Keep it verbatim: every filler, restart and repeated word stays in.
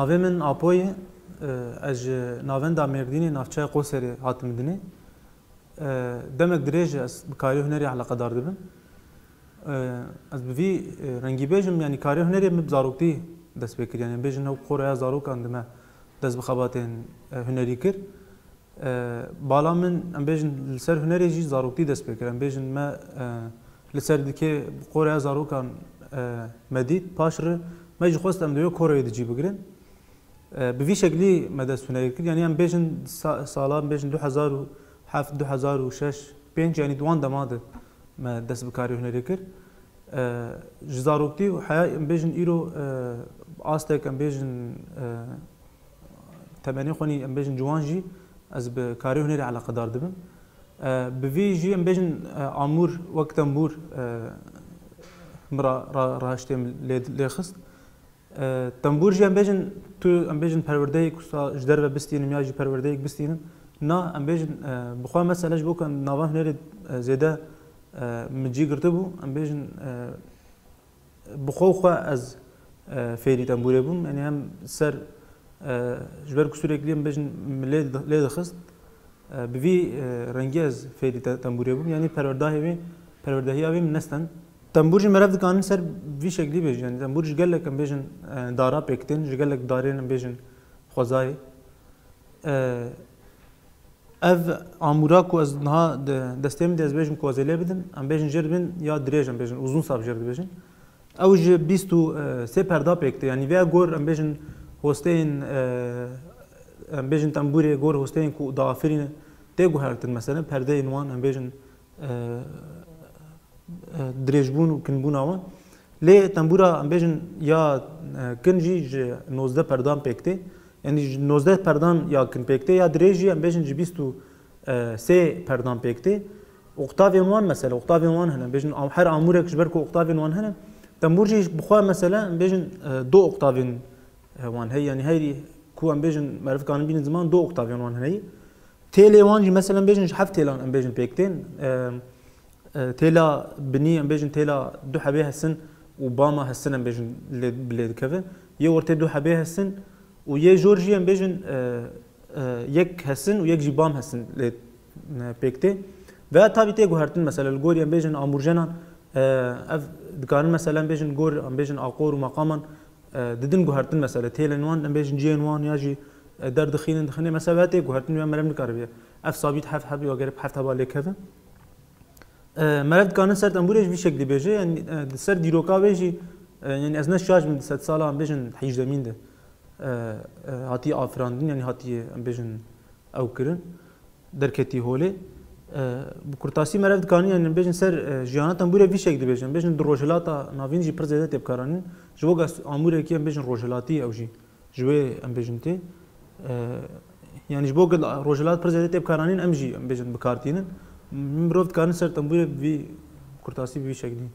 Navê min Apo ye, e, ez ji navenda Mêrdînê, navçeya Qoserê hatim dinê. E, demek dirêj e ez bi karê hunerê eleqedar dibim. E, ez bi vî, e, rengî bêjim, yanî karê hunerê min bi zaroktî dest pê kir. Yanî em bêjin ew xora ya zarokan de me dest bi xebatên, e, hunerî kir. E, bala min, em bêjin, li ser hunerê jî zaroktî dest pê kir. Em bêjin me, e, li ser dikê bi xora ya zarokan, e, me dît. Paş re me jî xwest em di wê koreyê de cî bigirin. E, bi vî şeklî me dest hunerê kir. Yanî em bêjin sa-, sala, em bêjin du hezar û heft, du hezar û şeş, pênc, yanî di wan dema de me dest bi karê hunerê kir. E, ji zaroktî û heya em bêjin îro, e, astek em bêjin, e, temenê xwe nî em bêjin ciwan jî ez bi karê hunerê eleqedar dibim. E, bi vî jî em bêjin, e, amûr wek tembûr, e, min ra, ra, rahiştê min lê, lê xist. E, tembûr jî em bêjin, tu em bêjin perwerdeyek wisa ji derve bistînim ya jî perwerdeyek bistînim. Na, em bêjin, e, bi xwe mesela ji bo ku nava hunerê, e, zêde, e, min cî girtibû, em bêjin, e, bi xwe û xwe ez, e, fêrî tembûrê bûm. Yanî hem ser, e, ji ber ku sûreklî em bêjin min lê, lê dixist. E, bi vî, e, rengî ez fêrî te-, tembûrê bûm. Yanî perwerdahê wê, perwerdehiya wê min nestend. Tembûr jî meriv dikanin ser vî şeklî bêjin. Yanî tembûr ji gelek em bêjin, e, dara pêk tên, ji gelek darên em bêjin xwezayê. E, ev amûra ku ez niha di destê min de ez bêjim ku ez ê lê bidim, em bêjin jê dibin ya dirêj, em bêjin uzun sap jê dibêjin. Ew ji bîst û sê perda pêk tê. Yanî vê gor em bêjin hosteyên, e, em bêjin tembûrê gor hosteyên ku diafirîne tê guhertin. Mesela perdeyên wan em bêjin, e, e, dirêjbûn û kinbûna wan. Lê tembûra em bêjin ya, e, kin jî ji nozdeh perdan pêk tê. Yanî ji nozdeh perdan ya kin pêk tê, ya dirêj jî em bêjin ji bîst û sê perdan pêk tê. Oktavên wan mesela, oktavên wan hene. Em bêjin am-, her amûrek ji ber ku oktavên wan hene. Tembûr jî bi xwe mesela em bêjin, e, do oktavên, e, wan heye. Yanî herî ku em bêjin meriv kanin bînin ziman do oktavên wan hene. Têlê wan jî mesela em bêjin ji heft têlan em bêjin pêk tên. E, e, têla binî em bêjin têla du hebê hesin û bama hesin em bêjin lê, bi lê dikeve. Yê ortê du hebê hesin û yê jor jî em bêjin, e, e, yek hesin û yek jî bam hesin lê, e, pêk tê. Veya tabî tê guhertin mesela li gorî em bêjin amûrjenan, e, ev dikarin mesela em bêjin gor, em bêjin aqor û maqaman, e, didin guhertin mesela têlên wan, em bêjin cihên wan ya jî, e, derdixînin, dixinê mesela veya tê guhertin ya meriv nikare bê. Ev sabît heft heb ya gerek heft heba lê keve. E, meriv dikanin ser tembûrê ji vî şeklî bêje, yanî, e, di ser dîroka wê jî, e, yanî ez ne şaş bim di sedsala em bêjin hîjdemîn de, e, e, hatiye afirandin, yanî hatiye em bêjin ew kirin, derketî holê. E, bi kurtasî meriv dikanin, yanî em bêjin ser, e, jiyana tembûrê vî şeklî bêjin, em bêjin di rojhilata navîn jî pir zêde tê bikaranîn. Ji bo ges amûrekî em bêjin rojhilatî ew jî. Ji wê em bêjin tê. E, yanî ji bo gel rojhilat pir zêde tê bikaranîn, em jî em bêjin bikar tînin. Mirov dikarin ser tembûrê bi vî kurtasî bi vî şeklî.